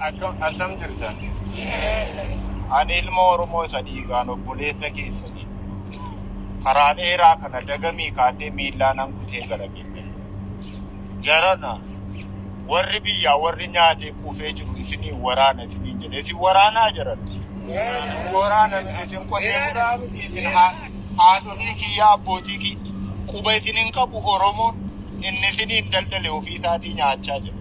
Akkam jirtan? Ani ilma Oromoo isa dhiigaan obboleessa keessanii karaa dheeraa kana dagamii kaatee miillaa nan kutee gara keessa. Jarana warri biyyaa warri nyaatee quufee jiru isinii waraana isiniin jedhe. Isin waraanaa jiran. Waraana miti, isin qotee bulaa miti, isin haadholii kiyyaa, abbootii kiyya quba isin hin qabu. Oromoon inni isiniin daldale ofii isaatii nyaachaa jira.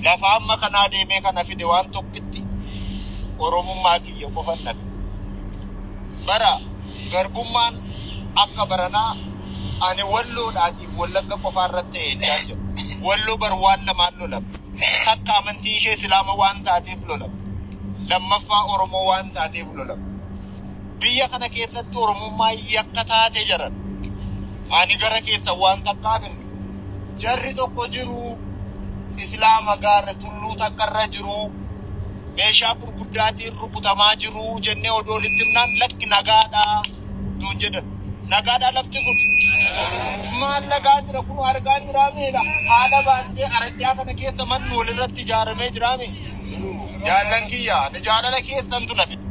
Lafa amma kanaa deemee kana fide waan tokkitti Oromummaa kiyya qofan dhabe. Bara garbummaan akka baranaa ani Walloodhaatiif Wallagga qofaa irratti ta'e jechaa jira. Walloo bar waan lamaan lolama. Takka amantii ishee Islaama waan taateef lolama. Lammaffaa Oromoo waan taateef lolama. Biyya kana keessatti Oromummaa yakka taate jiran. Ani gara keessa waan takkaaf hin jarri tokko jiru, Islaama gaarra tulluu takka irra jiru, meeshaa gurguddaatiin rukutamaa jiru jennee odoo walitti himnaan, lakki nagaadhaa nuun jedhan. Nagaadhaa lafti kun? Maal nagaa jira? Kun argaa jiraa meedha. Haala baantee araddaa kana keessa manni walirratti ijaaramee jiraa mee? Jaallan kiyya, ani jaalala keessantu na fide.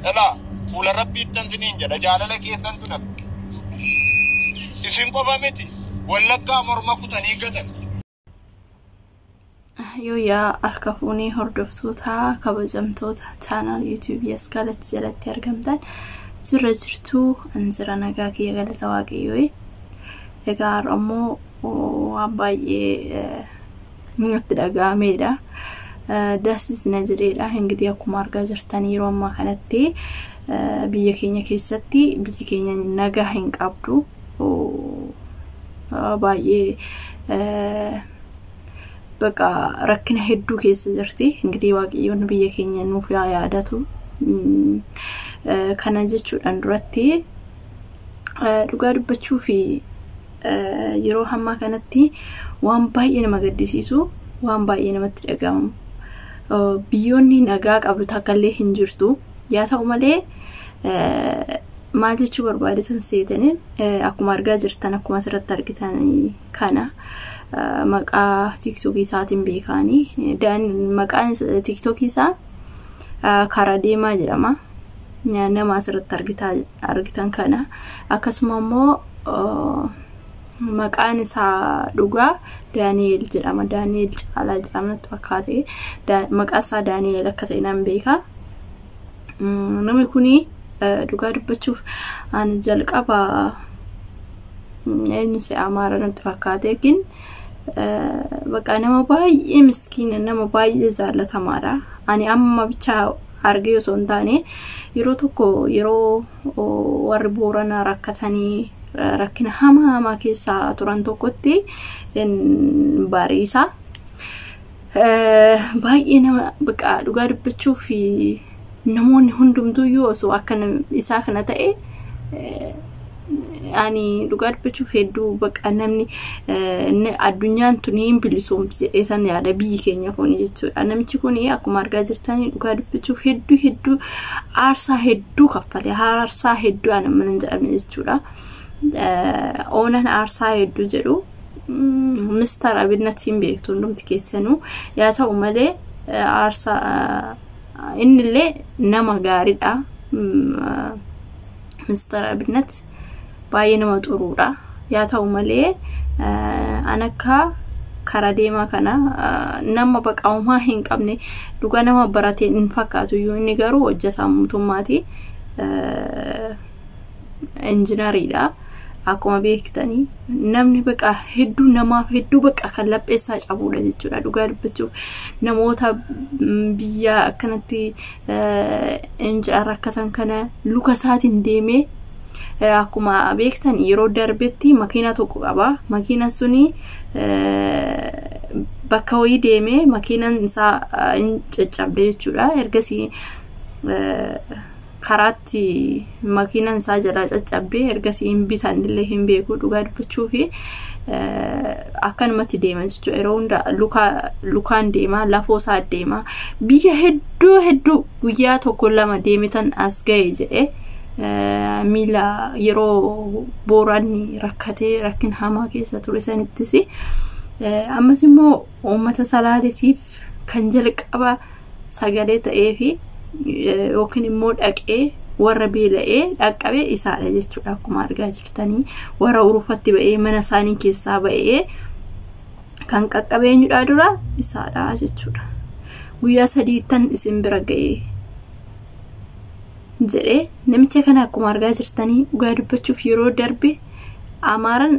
Dhalaa fuula Rabbiittan siniin jedha, jaalala keessantu na fide. Isin qofa miti, Wallaggaa morma kutanii gatan. Yooyaa, harka fuunee hordoftoota kabajamtoota channel YouTube Askaalatti jalatti argamtan, jirra jirtuu? An jira, nagaa kiyya, galata Waaqayyoo. Egaa har'a immoo waan baay'ee natti dhaga'ameedha. Daasisna jedheedha. Ingidihi akkuma argaa jirtan yeroo ammaa kanatti biyya keenya keessatti biyyi keenya nagaa hin qabdu. Baay'ee baqa rakkina hedduu keessa jirti. Ingidihi Waaqayyoon biyya keenya nuuf yaa yaadatu. Kana jechuudhaan duratti dhugaa dubbachuu fi yeroo ammaa kanatti waan baay'ee nama gaddisiisu, waan baay'ee namatti dhaga'amu. Biyyoonni nagaa qabdu takka illee hin jirtu. Yaa ta'u malee, maal jechuu barbaadetan seetaniin, akkuma argaa jirtan, akkuma asirratti argitan kana maqaa TikTokii isaatiin beekaanii, maqaan TikTokii isaa Karaa Deemaa jedhama. Nama asirratti argitan kana akkasuma immoo maqaan isaa dhugaa Daani'el jedhama. Daani'el Caalaa jedhama natti fakkaate. Maqaan isaa Daani'el akka ta'e nan beeka. Namni kuni dhugaa dubbachuuf ani jalqaba eenyu si Amaara natti fakkaate, kin baqa nama baay'ee miskiina, nama baay'ee jaallatamaadha. Ani amma bichaa argee osoo hin taane, yeroo tokko yeroo warri Booranaa rakkatanii rakkina hamaa hamaa keessa turan tokkotti bariisa. Baay'ee nama baqa dhugaa dubbachuuf namoonni hundumtuyyuu osoo akka isaa kana ta'e, ani dhugaa dubbachuuf hedduu baqa namni addunyaan tun hin bilisoomti jedhee san yaada, biyyi keenya kun jechuudha. Namichi kun akkuma argaa jirtan dhugaa dubbachuuf hedduu hedduu aarsaa hedduu kaffale, aarsaa hedduu ana mana hin jedhamne jechuudha. Oonan aarsaa hedduu jedhu Mister Abinnatiin beektu hundumti keessanuu. Yaa ta'u malee, aarsaa innillee nama gaariidha. Mister Abinnat baay'ee nama xuruudha. Yaa ta'u malee, an akka karaa deemaa kana nama baqa'umaa hin qabne, dhugaa nama baratee hin fakkaatu iyyuu, inni garuu hojjetaa mootummaati. Injinariidha. Akkuma beektanii namni baqa hedduu namaaf hedduu baqa kan lapheessaa cabuudha jechuudha. Dhugaa dubbachuuf namoota biyya akkanatti injaa rakkatan kana luka isaatiin deemee, akkuma beektan yeroo darbetti makiina tokko qaba. Makiina suni bakka wayii deemee makiinaan isaa hin caccabde jechuudha. Ergasii karaatti makiinaan isaa jalaa caccabee, ergasii hin bitan illee hin beeku, dhugaa dubbachuu fi akkanumatti deema jechuudha. Yeroo hunda lukaan deema, lafoo isaa deema. Biyya hedduu hedduu guyyaa tokko lama deemetan as ga'e jedhee, miila yeroo Booranni rakkatee rakkina hamaa keessa ture sanittis, ammas immoo uummata Salaaleetiif Kan jalqaba sagalee ta'ee fi yookiin immoo dhaqee warra beela'ee dhaqqabe isaadha jechuudha. Akkuma argaa jirtanii warra urufatti ba'ee mana isaanii keessaa ba'ee kan qaqqabe eenyudha dura isaadha jechuudha. Guyyaa sadiittan isin bira ga'ee jedhee namicha kana akkuma argaa jirtanii dhugaa dubbachuuf yeroo darbe Amaaran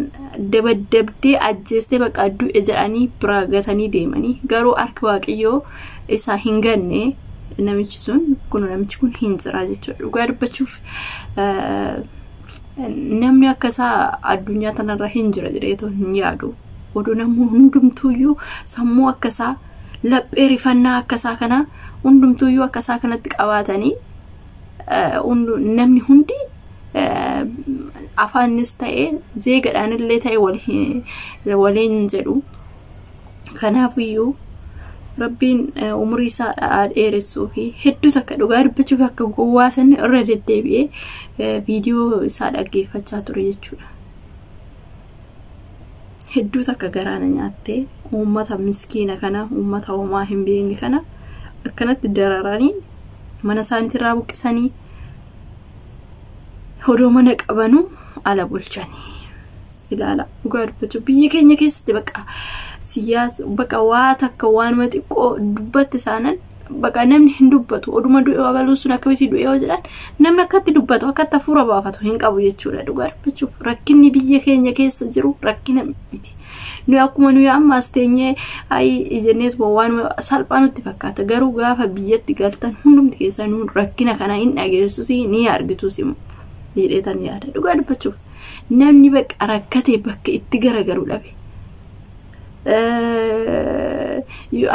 dabaddabdee ajjeestee bakka du'e jedhanii biraa gatanii deemanii garuu harki Waaqayyoo isaa hin ganne namichi sun kun namichi kun hin jira jechuudha. Dhugaa dubbachuuf namni akka isaa addunyaa tanarra hin jira jedheetoo hin yaadu. Oduu namni hundumtuuyyuu sammuu akka isaa laphee rifannaa akka isaa kana hundumtuuyyuu akka isaa kanatti qabaatanii namni hundi afaanis ta'e zeegadhaanillee ta'e waliin jedhu. Kanaafiyyuu Rabbiin umurii isaa dheeressuu fi hedduu takka dhugaa dubbachuuf akka gowwaa sanni irra deddeebi'ee viidiyoo isaa dhaggeeffachaa ture jechuudha. Hedduu takka garaana nyaattee uummata miskiina kana uummata homaa hin beekne kana akkanatti dararanii mana isaaniitirraa buqqisanii odoo mana qabanuu ala bulchanii ilaala. Dhugaa dubbachuu biyya keenya keessatti bakka siyaasa bakka waa takka waanuma xiqqoo dubbatte saanan bakka namni hin dubbatu. Oduma du'e abaluu sun akkamitti du'e yoo jedhan namni akkatti dubbatu akkatti hafuura baafatu hin qabu jechuudha. Dhugaa dubbachuuf rakkinni biyya keenya keessa jiru rakkina miti. Nuyi akkuma nuyi amma as teenyee ayi jenneetuma waanuma salphaa nutti fakkaata. Garuu gaafa biyyatti galtan hundumti keessanuu rakkina kana hin dhageessus ni argitus immoo jedheetan yaada. Dhugaa dubbachuuf namni bakka rakkatee bakka itti garagaru dhabe.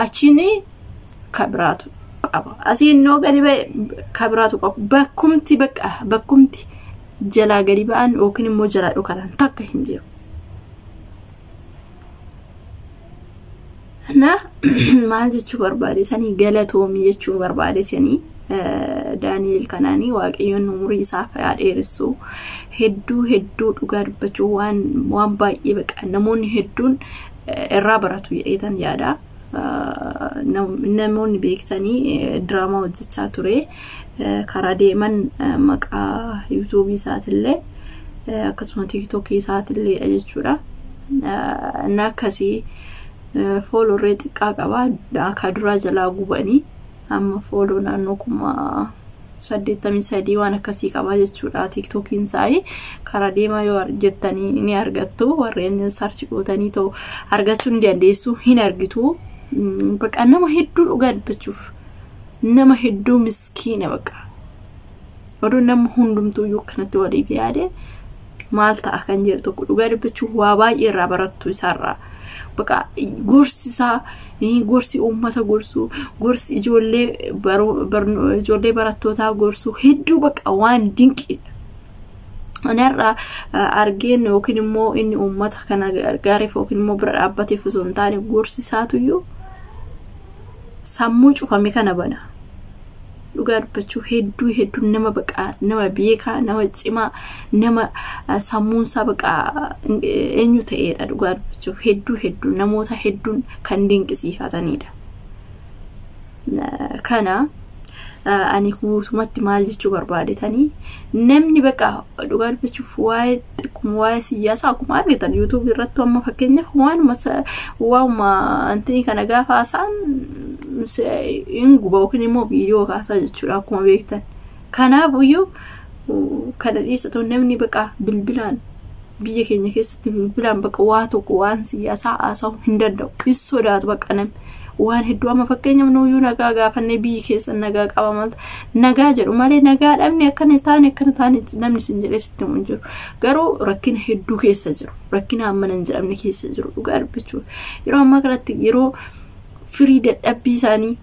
Achiin kabiraatu qaba. Asiin immoo gadi ba'e kabiraatu qaba. Bakkumti bakka bakkumti jalaa gadi ba'an yookiin immoo jalaa dhokatan takka hin jiru. Na maal jechuu barbaadetanii galatoomii jechuu barbaadetanii Daani'el kanaanii Waaqayyoon umurii isaa haa dheeressu. Hedduu hedduu dhugaa dubbachuu waan baay'ee baqa namoonni hedduun irraa baratu jedheetan yaada. Namoonni beektanii diraamaa hojjechaa ture. Karaa deeman maqaa yuutuubii isaatillee akkasuma tiiktookii isaatilleedha jechuudha. Inni akkasii foolorree xiqqaa qaba. Akka duraa jalaa gubanii amma fooloo naannoo 83,000 waan akkasii qaba jechuudha. Tiiktookiin isaa karaa deemaa yoo jettanii ni argattu. Warreen sarchi gootanii ta'u argachuu ni dandeessu hin argitu. Bakka nama hedduu dhugaa dubbachuuf nama hedduu miskiina bakka. Oduu nama hundumtuuyyuu akkanatti waliif yaade maal ta'a kan jedhu tokko dhugaa dubbachuuf waa baay'ee irraa barattu isaarraa. Bakka gorsi isaa gorsi uummata gorsuu gorsi ijoollee barattootaa gorsuu hedduu bakka waan dinqiidha. Ani har'a argeen yookiin immoo inni uummata kana gargaareef yookiin immoo bira dhaabbateef osoo hin taane gorsi isaatuyyuu sammuu cufame kana bana. Dhugaa dubbachuu hedduu hedduu nama baqaa nama beekaa nama cimaa nama sammuunsaa baqaa eenyu ta'eedha. Dhugaa dubbachuuf hedduu hedduu namoota hedduun kan dinqisiifatanidha. Kana ani guutumatti maal jechuu barbaadetanii namni baqaa dhugaa dubbachuuf waa'ee xiqquma waa'ee siyaasaa akkuma argitan yuutuubii irratti amma fakkeenyaaf waanuma antinii kana gaafa haasa'an hin guba yookiin immoo viidiyoo kaasaa jechuudha akkuma beektan. Kanaafiyyuu kana dhiisatu namni baqaa bilbilaan biyya keenya keessatti bilbilaan baqa waa tokko waan siyaasaa haasa'uu hin danda'u. Hin sodaatu baqa namni. Waan hedduu amma fakkeenyaaf nuyyuu nagaa gaafannee biyyi keessa nagaa qaba malta nagaa jedhu malee nagaa dhabne akkana taane akkana taane namni sin jedhee sitti himu hin jiru. Garuu rakkina hedduu keessa jiru. Rakkina hammana hin jedhamne keessa jiru dhugaa dubbachuuf. Yeroo ammaa kanatti yeroo firii dadhabbii isaanii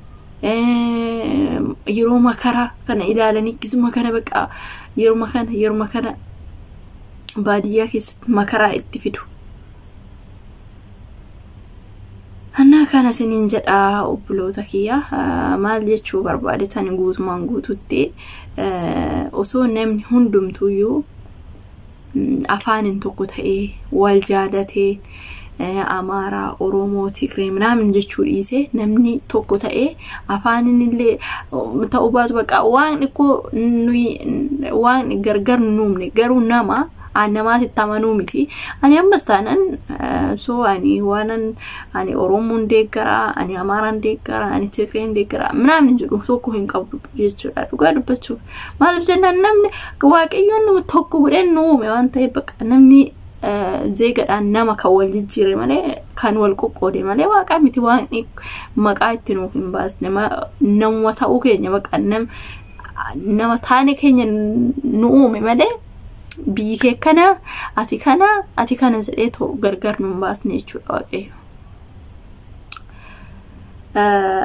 yeroo makaraa kana ilaalanii gisuma kana baqa yeroo kana baadiyyaa keessatti makaraa itti fidu. Annaa kana isiniin jedhaa obboloota kiyya maal jechuu barbaadetan guutumaan guututti osoo namni hundumtuyyuu afaaniin tokko ta'ee wal jaalatee Amaaraa, Oromoo, Tigree minaamin jechuu dhiisee namni tokko ta'ee afaan illee ta'uu baatu baqa waan xiqqoo nuyi waan gargar nuumne garuu nama namaatitti amanuu miti. Ani ammas taanan so ani waanan ani Oromoon deeggaraa, ani Amaaraan deeggaraa, ani Tigreen deeggaraa minaamin jedhu tokko hin qabu jechuudha dhugaa dubbachuuf. Maaliif jennaan namni Waaqayyoon tokko godhee nu uume waan ta'eef baqa namni zeegadhaan nama kan wal jijjiire malee kan wal qoqqoode malee waaqaa miti waan maqaa itti nuuf hin baasne namuma ta'uu keenya baqa nama taane keenya nu uume malee biyyi kee kana ati kana ati kana jedhee gargar nu hin baasne jechuudha Waaqayyo.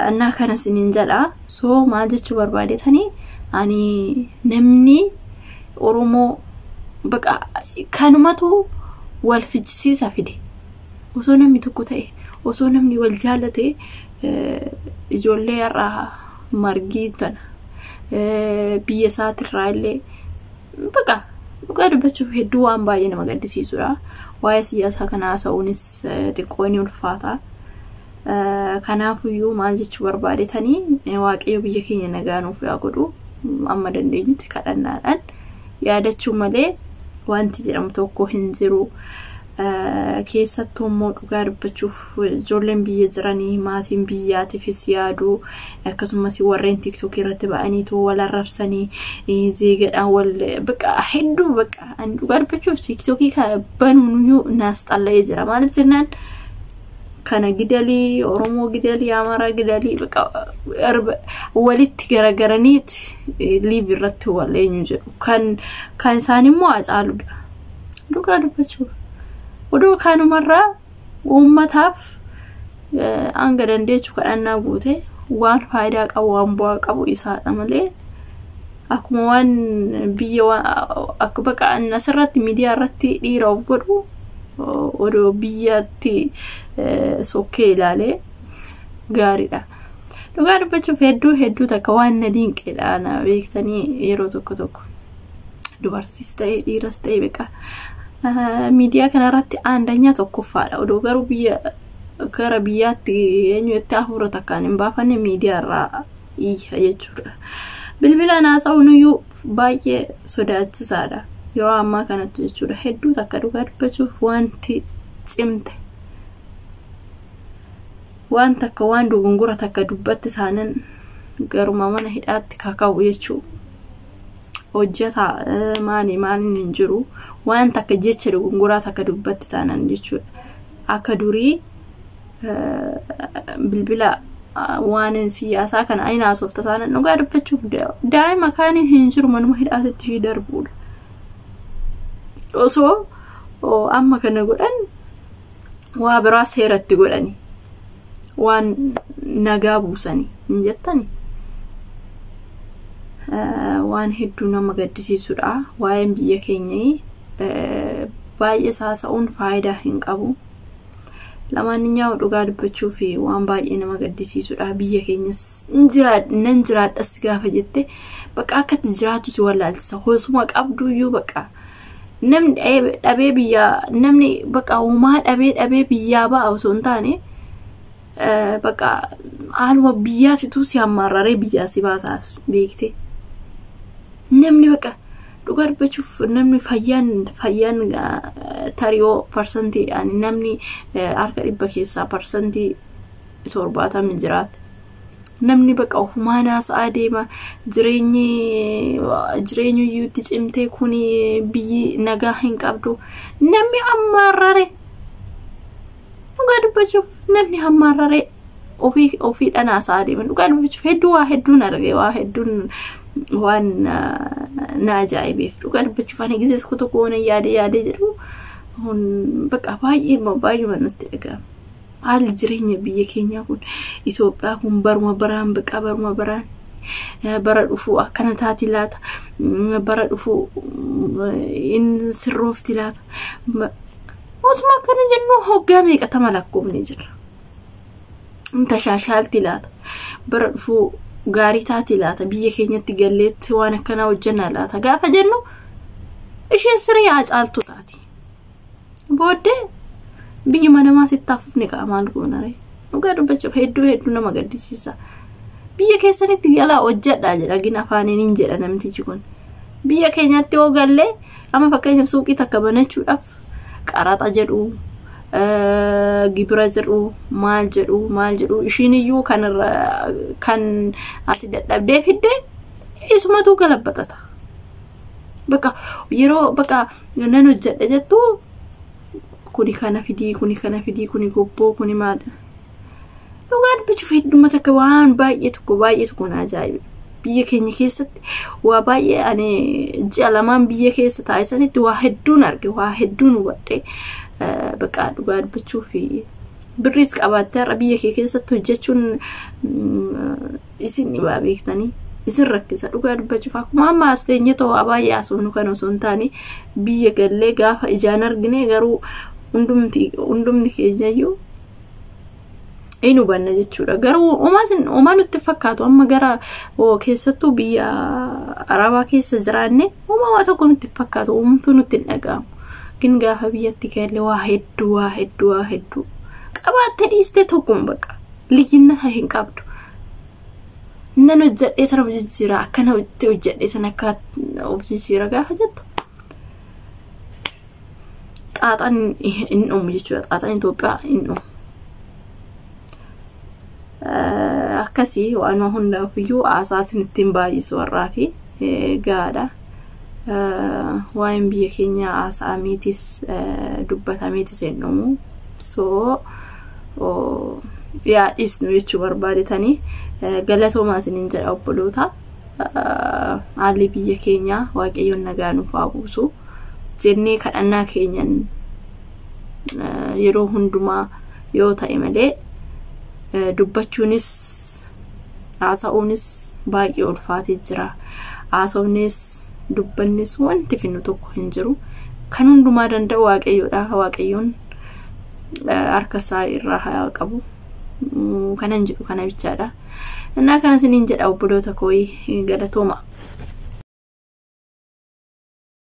Annaa kana isiniin jedha. So maal jechuu barbaadetanii ani namni Oromoo baqa kanumatu wal fichisiisa fide. Osoo namni tokko ta'e, osoo namni wal jaalate ijoollee har'aa margii tana biyya isaatirraa illee baqa dhugaa dubbachuuf hedduu waan baay'ee nama gaddisiisudha. Waa'ee siyaasaa kana haasa'uunis xiqqoo ni ulfaata. Kanaafiyyuu maal jechuu barbaadetanii Waaqayyo biyya keenya nagaa nuuf haa godhu amma dandeenyutti kadhannaadhaan yaadachuu malee wanti jedhamu tokko hin jiru. Keessattuu immoo dhugaa dubbachuuf ijoolleen biyya jiranii maatiin biyyaatiifis yaadu akkasumas warreen TikTok irratti ba'anii wal arrabsanii zeegadhaan wal baqa hedduu baqa ani dhugaa dubbachuuf TikTokii kana banuun naas xalla'ee jira. Maaliif jennaan kana gidalii Oromoo gidalii Amaaraa gidalii baqa walitti garagaraniiti liiv irratti wal eenyu jedhu kan isaan immoo Hacaaluudha. Dhugaa dubbachuuf oduu kanumarraa uummataaf hanga dandeechu kadhannaa guute waan faayidaa qabu waan bu'aa qabu isaadha malee akkuma waan biyya akka baqa asirratti miidiyaa irratti dhiira of godhu odoo biyyatti sokkee ilaalee gaariidha. Dhugaa dubbachuuf hedduu hedduu takka waan na dinqeedha na beektanii yeroo tokko tokko dubartiis ta'e dhiiras ta'e beekaa. Miidiyaa kanarratti aandanyaa tokkoffaadha. Odoo garuu biyya gara biyyaatti eenyutti hafuura takkaan hin baafanne miidiyaa irraa iyya jechuudha. Bilbilaan haasa'uun iyyuu baay'ee sodaachisaadha. Yeroo ammaa kanatti jechuudha. Hedduu takka dhugaa dubbachuuf wanti cimte waan takka waan dogongora takka dubbatti taanan garuma mana hidhaatti kaka'u jechuudha. Hojjetaa maali maaliin hin jiru waan takka jecha dogongoraa takka dubbatti taanan jechuudha. Akka durii bilbila waan siyaasaa kana aina haasofta taanan dhugaa dubbachuuf daa'ima kaaniin hin jiru manuma hidhaatti ishee darbuudha. Osoo amma kana godhan waa biraa seeratti godhani waan nagaa buusani hin jettani. Waan hedduu nama gaddisiisudha. Waa'een biyya keenyaa baay'ee haasa'uun faayidaa hin qabu. Lamaanyaa'u dhugaa dubbachuuf waan baay'ee nama gaddisiisudha. Biyya keenyas nan jiraadhas gaafa jette baqa akkatti jiraatu si wallaalchisa. Hosuma qabduyyuu baqa namni dhabee biyyaa namni baqa uumaa dhabee dhabee biyyaa ba'a osoo hin taane baqa haaluma biyyaasitu si hammaarraree biyyaa si baasaa beekte. Namni baqa dhugaa dubbachuuf namni fayyaan tariyoo parsantii namni harka 100 keessaa 70% jiraate. Namni baqa ofumaa naasa'aa deema jireenyi iyyuutti cimtee kuni biyyi nagaa hin qabdu. Namni hammaarrare dhugaa dubbachuuf namni hammaarrare ofii dhanaasa'aa deema. Dhugaa dubbachuuf hedduu waa hedduun arge waa hedduun waan na ajaa'ibeef dhugaa dubbachuuf ani gizees tokko waan yaade jedhu baqa baay'ee baay'ee natti dhaga'ama. Haalli jireenya biyya keenyaa kun Itoophiyaa kun baruma baraan baqa baruma baraan bara dhufu akkana taati laata bara dhufu in sirroofti laata osuma akkana jennu hoggaa meeqatama lakkoofne jira. Tashaashaalti laata bara dhufu gaarii taati laata biyya keenyatti galleetti waan akkanaa hojjannaa laata gaafa jennu isheen siree Hacaaltuu taati. Booddee Biyyuma namaa sitti hafuufni qaba maal goona ree? Dhugaa dubbachuuf hedduu hedduu nama gaddisiisa. Biyya keessanitti galaa hojjedhaa jedha gin afaaniin hin jedha namtichi kun. Biyya keenyatti yoo gallee amma fakkeenyaaf suuqii takka banachuudhaaf qaraxa jedhu, gibira jedhu, maal jedhu maal jedhu, ishiin iyyuu kanarra kan ati dadhabdee fidde isumatu galabbatata. Bakka yeroo bakka nan hojjedha jettu kuni kana fidii, kuni kana fidii, kuni gobboo, kuni maal. Dhugaa dubbachuuf hedduma takka waan baay'ee tokko baay'ee tokko na ajaa'ibe. Biyya keenya keessatti waa baay'ee ani ji'a lamaan biyya keessa taa'e sanitti waa hedduun arge, waa hedduun hubadhe. Bakka dhugaa dubbachuuf birriis qabaattee har'a biyya kee keessatti hojjechuun isin dhibaa beektanii isin rakkisa. Dhugaa dubbachuuf akkuma amma as teenye too baay'ee haasofnu kan osoo hin taane biyya gallee gaafa ijaan argine garuu hundumti keenyayyuu hin hubanna jechuudha. Garuu uumaa nutti fakkaatu amma gara keessattuu biyya Arabaa keessa jiraanne uumaa waa tokko nutti fakkaatu, uumtuu nutti hin dhaga'amu. Gin gaafa biyyatti galle waa hedduu waa hedduu waa hedduu qabaattee dhiistee tokkuma bakka liyyinna hin qabdu. Nan hojjedhee tana of jijjiira, akkana itti hojjedhee tana akka of jijjiira gaafa jettu xaaxaan hin dhumu jechuudha. Xaaxaan Itoophiyaa hin dhumu. Akkasii waanuma hundaafiyyuu haasaa isin baay'isu warraa fi gahaadha. Waa'een biyya keenyaa haasa'ameetis dubbatameetis hin dhumu. So yaa dhiisnu jechuu barbaadetanii galatoomaa isiniin jedha obboloota. Haalli biyya keenyaa Waaqayyoon nagaa nuuf haa buusu jennee kadhannaa keenyan yeroo hundumaa yoo ta'e malee dubbachuunis haasa'uunis baay'ee ulfaatee jira. Haasa'uunis dubbannis wanti finnu tokko hin jiru. Kan hundumaa danda'u Waaqayyoodha. Waaqayyoon harka isaa irraa haa qabu. Kanan jedhu kana bichaadha. Innaa kana isiniin jedha obboloota koo, galatooma.